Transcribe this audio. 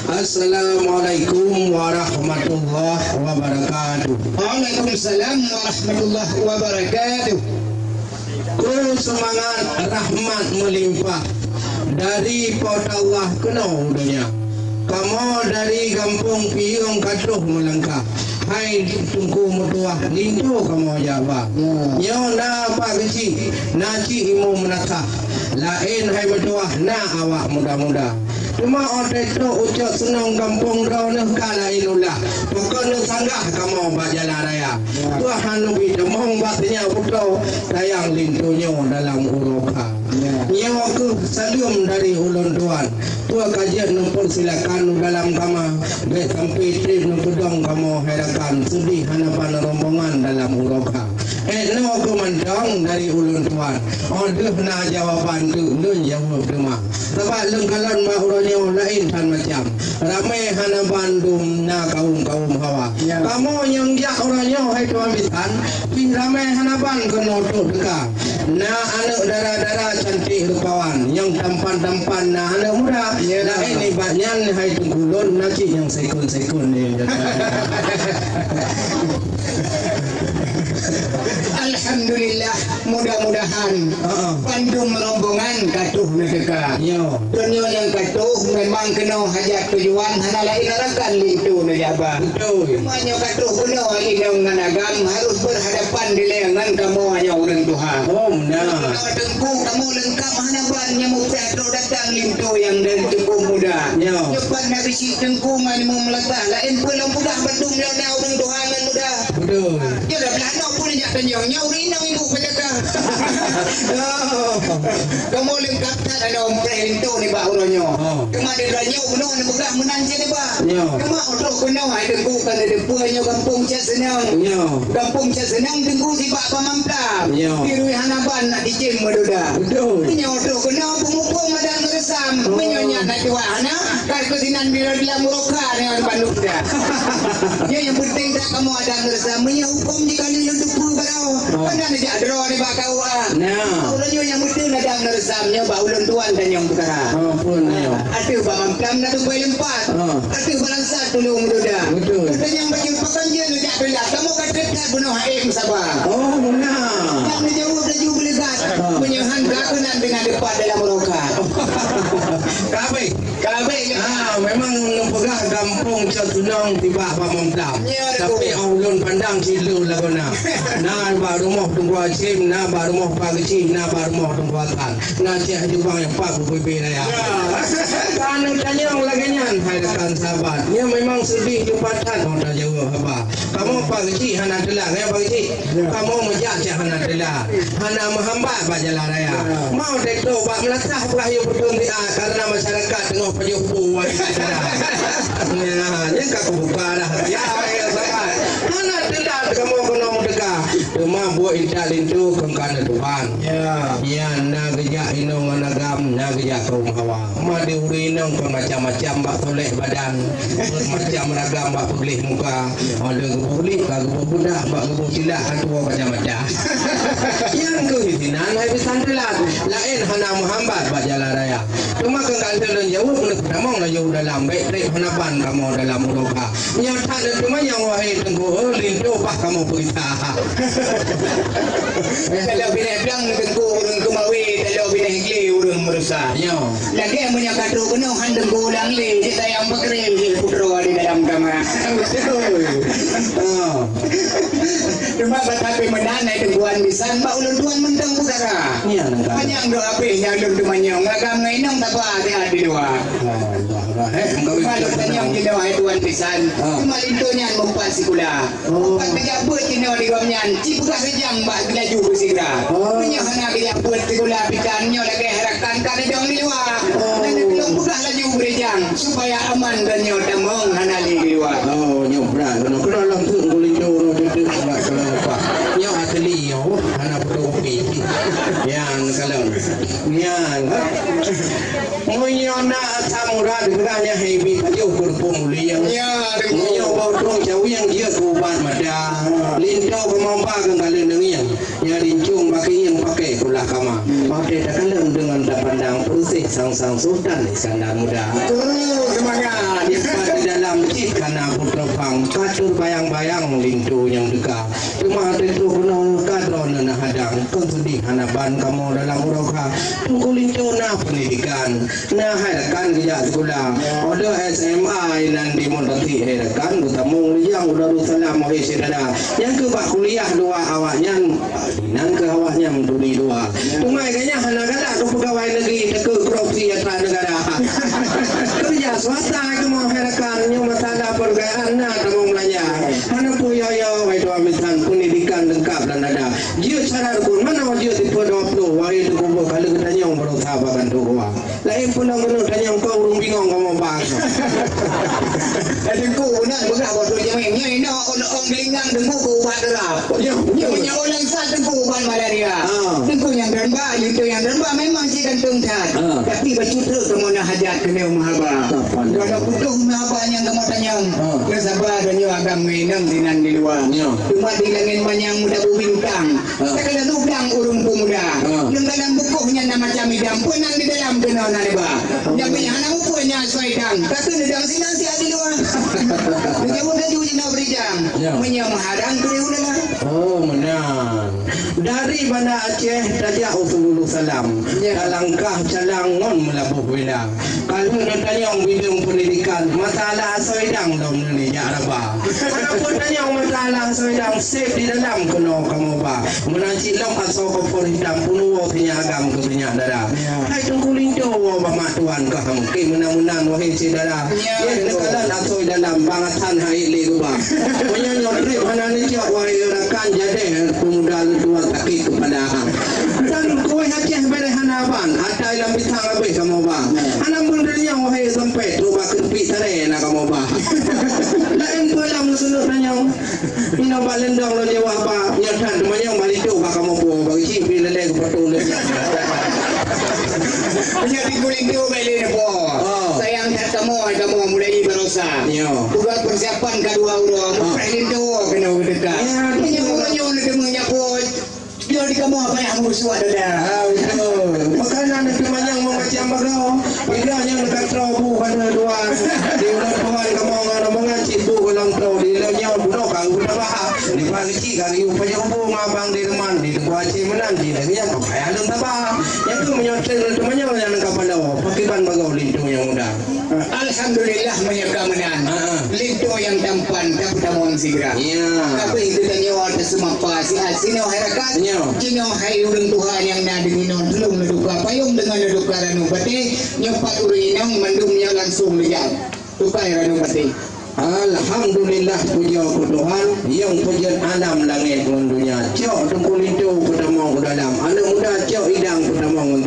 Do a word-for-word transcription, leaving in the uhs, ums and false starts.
Assalamualaikum warahmatullahi wabarakatuh. Waalaikumsalam warahmatullahi wabarakatuh. Kru seumangat rahmat meulimpah dari Po teu Allah keunoe u donya. Kamoe dari gampông Piyeung ka troh meulangkah. Hai Teungku meutuwah, linto kamoe jak ba. Ya. Nyoe na Pak Geuchik, na Cik Imeum Meunasah. Laén hai meutuwah, na awak muda-muda. Teuma 'oh trok ucok seunong gampông droeneuh ka laén ulah. Pakon neusanggah kamoe bak jalan raya. Ya. Tuhan neubi tamong bak sinyak putroe, sayang linto nyoe dalam uroe kha. Ya. Nyoe keuh saleuem dari ulôn tuan. Peue ka jeuet neupeusilakan u dalam kama, bèk sampoe trép neupeudong kamoe hai rakan, seudeh hana ban rombongan dalam uroe kha. Ék noe keuh mantong dari ulôn tuan. 'Oh deuh na jawaban teuk lôn jaweueb teuma. Sabab lôn kalon bak uroe nyoe laén that macam. Ramé hana bandum na kawöm-kawöm hawa. Ya. Kamoe nyang jak uroe nyoe hai tuan bisan, pih ramé hana ban keunoe trok teuka. Na aneuk dara-dara cantik rupawan, nyang tampan-tampan na aneuk muda. Ya. Laén nibak nyan hai Teungku lôn, na cit nyang sekon-sekon ni. Alhamdulillah, mudah-mudahan Heeh. bandum rombongan ka troh neuteuka. Yo. Donya nyang ka troh memang keunoe hajat tujuan, hana laén rakan linto neujak ba. Betul. Cuma nyoe ka troh keunoe inong ngon agam harôh berhadapan dilèe ngon kamoe nyoe ureueng tuha. Oh, nah. Keunoe Teungku kamoe leungkap hana ban nyang mupreh trok datang linto nyang dan cukup muda. Yo. Nyoe pat na bisi Teungku ngon Imeum Meunasah laén peue lôn peugah bandum nyoe na ureueng tuha ngon muda. Betul. Nyoe dah blah nyoe pun jak tanyong nyoe ureueng inong ibu pajaka. Kamoe leungkap that aneuk mupreh linto nibak uroe nyoe. Oh. Teuma di uroe nyoe bunoe neupeugah meunan cit nibak. Nyoe. Teuma uroe keunoe hai Teungku ka neuteupeue nyoe gampông Cot Seunang. Nyoe. Gampông Cot Seunang Teungku sibak Pamamplam. Nyoe. Di rui hana ban nak dicém meudoda. Betul. Nyoe uroe keunoe peumuphom adat meureusan. Oh. Meunyoe nyan na tuwah hana, ka keu sinan bila-bila muroka nyoe bandum dah. Nyoe nyang penting dah kamoe adat meureusan. Meunyoe huköm jikali lôn teupeue barô. Oh. Hana neujak droe nibak K U A. Nah. Uroe nyoe nyang meuteun adat meureusan nyoe bak ulôn tuan tanyong peukara. Oh, pun nyoe. Ateueh bak Mamplam na teupeue leumpat. Ah. Ateueh balangsat tulông meudoda. Betul. Tanyong bacut pakon jeuet neujak teulat. Kamoe ka trép that bunoe hai meusabar. Oh, meunan. Nyang neujaweueb laju beuleugat. Ah. Meunyoe han ka keunan deungon teupat dalam roka. Ka abéh. Ka abéh nyoe. Ah, memang neupeugah gampông Cot Seunang tibak Pamamplam. Ya, tapi betul. 'Oh ulôn pandang cit lôn lagoena. Na bak rumoh Teungku Hashim, na bak rumoh Pak Geuchik, na bak rumoh Teungku Hasan. Na cit Haji Bang nyang pat bubé-bubé raya. Ya. Ka neutanyong lagèe nyan, hai rakan sahabat. Nyan memang seudeh teumpat that 'oh tajaweueb haba. Kamoe Pak Geuchik hana teulat, ya Pak Geuchik? Ya. Kamoe meujak cit hana teulat. Hana meuhambat bak jalan raya. Ya. Mau teutoe bak meulasah peugah yue peuteun siat karena masyarakat teungoh pajoh bu bak jalan raya. Ya, nyan ka kubuka dah. Ya, ya, sabar. Hana teulat kamoe keunoe meuteuka. Teuma buet intat linto kon ka na Tuhan. Ya. Nyan na geujak inong ngon agam, na geujak kawöm hawa. Ma di ureueng inong kon macam-macam bak solek badan, macam ragam bak peugleh muka. Ada geuboh lip, ka geuboh beudak, bak geuboh cilak, ka tuwoe macam-macam. Nyang keuh sinan hai bisan teulat, laén hana meuhambat bak jalan raya. Teuma keu gata lôn jaweueb, meuneuh tamong laju dalam, bèk trép hana ban kamoe dalam uroe ka. Nyoe that lôn teumanyong, wahé Teungku, oh, linto bah kamoe peugisa. Taloe binéh blang Teungku ureueng keumawe, taloe binéh glé ureueng meurusa. Nyoe. Lagèe meunyoe ka trok keunoe han Teungku ulang lé, cit sayang peukrém cit putroe di dalam kama. Betul. Oh. Teuma bak tapi meunan hai Teungku bisan bak ulôn tuan mantong peukara. Nyan, Teungku. Panyang doa pih nyang lôn teumanyong, agam ngon inong taba siat di luwa. Oh, Allah, Allah. Eh, Teungku. Teuma lôn tanyong jinoe hai tuan bisan. Ah. Teuma linto nyan meupat sikula. Oh. Pat geujak beuet jinoe di gobnyan, ci peugah reujang bak laju beusigra. Oh. Meunyoe hana geujak beuet sikula bisan nyoe lagèe rakan ka neudong di luwa. Oh. Dan neutulông peugah laju beureujang supaya aman dan nyoe tamong hana lé di luwa. Oh, nyoe brat keunoe. Keunoe lom teuk geulinto nyoe teuk bak keunoe apa. Nyoe asli nyoe, hana putôh kupi. Nyang kalon. Nyang, ha? Meunyoe na asam urat, geurah nyan hai bi pajoh keu rumpok mulieng. Ya, betul. Meunyoe bau tueng cawieng, jeuet keu ubat mata. Linto keumoe ba keu kalon deungieng. Nyang rincong bak keuieng paké kulah kama. Hmm. Watèe takalon deungon tapandang, peureuséh sang-sang Sultan Iskandar Muda. Oh, seumangat. Ya, Kana putroe phang, ka teubayang-bayang linto nyang teuka. Teuma teutroh keunoe ka droeneuh na hadang, kon seudeh hana ban kamoe dalam uroe kha. Teungku linto na peundidikan, na hai rakan geujak sikula. Óh lheueh S M A inan di Meulantik hai rakan geutamong lijang u Darussalam, wahé syedara. Nyang keu bak kuliah dua awaknyan, inan keu awaknyan meuturi dua. Teuma gobnyan hana galak keu peugawai negeri, takot korupsi atra neugara. Keureuja swasta keumoe hai rakan, nyoe masalah peureugaan na tamong beulanja. Hana peue yo-yo, wahé tuan bisan, peundidikan leungkap dan ada. Jeuet syarat rukun, manoe jeuet tipe dua puluh, wahé teungku boh, ka lheueh geutanyong baroesa bak kantô goa. Laén peue lom keuneuk tanyong keu ureueng bingong kamoe bang. Eh, Teungku, beuna beugah boh tu jamé. Nyoe inoe ôn-ôn geulingang Teungku keu ubat dara. Nyoe, nyoe. Nyoe, nyoe ulôn sa Teungku ubat malaria. Ah. Teungku nyang dron ba, linto nyang dron ba memang cit ganteng that. Ah. Tapi bacut treuk kamoe na hajat keuneuk meuhaba. Kapan? Walau butuh meuhaba nyang kamoe tanyong. Ah. Nyoe saba dan nyoe agam ngon inong sinan di luwa. Nyoe. Teuma di langét manyang meudabu bintang. Ah. Takala lubang ureueng peumuda. Ah. Nyang dalam bukoh nyan na macam idang, peue nan di dalam keunoe na leba. Nyang meuhana mupeue nyan soe idang, tapi idang sinan siat di luwa. Geujaweueb laju jinoe beurijang. Ya. Meunyoe meuhadang keu ulama. Oh, meunan. Dari Banda Aceh tajak u Sulu Salam. Ya. Talangkah Calang ngon Meulaboh Wela. Ka lheueh neutanyong bideueng peundidikan, masalah asoe idang lom neujak raba. Walaupun tanyong masalah asoe idang, sép di dalam keunoe kamoe ba. Meunan cit lom asoe kopor hitam, peunuwoe sinyak agam keu sinyak dara. Ya. Hai Teungku linto woe bak mak tuan kah mungken meunan-meunan, wahé syedara. Ya, betul. Neukalon asoe dalam bangat han hai lé geuba. Meunyoe nyoe trép hana neucok, wahé rakan, jadeh peumuda leutuan sakét keupada. Dan kueh Aceh bereh hana ban, atai lam pisang habéh kamoe ba. Hana meudeunyoe wahé seumpét, trok bak keureupiek taré na kamoe ba. Laén peue lam seuneuk tanyong. Inoe bak lindong lôn jaweueb ba, nyoe that teumanyong bak linto bak kamoe po, bak cit pi leleng keu patung lé. Meunyoe di kulinto bak lé po. Oh. Sayang that kamoe, kamoe mulai baroesa. Yo. Buat persiapan ka dua uroe, oh, preh linto keunoe geuteuka. Ya, betul. Meunyoe uroe nyoe neuteumé nyak po, Yo di kamoe payah meusuah dada. Ah, betul. Makanan itu manyang memacam bagau. Bila nyang dekat troh bu pada dua. Di ulang tuan kamoe ngon rombongan cit bu golom troh. Di leunyau bunoe ka udah bah. Di pagi cik kali upaya ubu ngabang di teman. Di dua cik menang di lagi yang payah lom tabah. Yang tu menyontek tu manyang yang dekat pada. Pakiban bagau linto yang muda. Alhamdulillah, meunyoe ka meunan. Ha, ha. Linto nyang tampan, tapeutamong sigra. Ya. Tapi geutanyoe teuseumapa siat sinoe hai rakan. Ya. Jinoe hai ureueng tuha nyang na deungon inong, tulông neutuka payong deungon neutuka ranup batèe. Nyoe pat ureueng inong mandum nyoe langsung neujak tukai ranup batèe. Alhamdulillah, pujoe keu Tuhan, nyang peujeuet alam langét ngon donya. Cok Teungku Linto peutamong u dalam. Aneuk muda cok idang peutamong ngon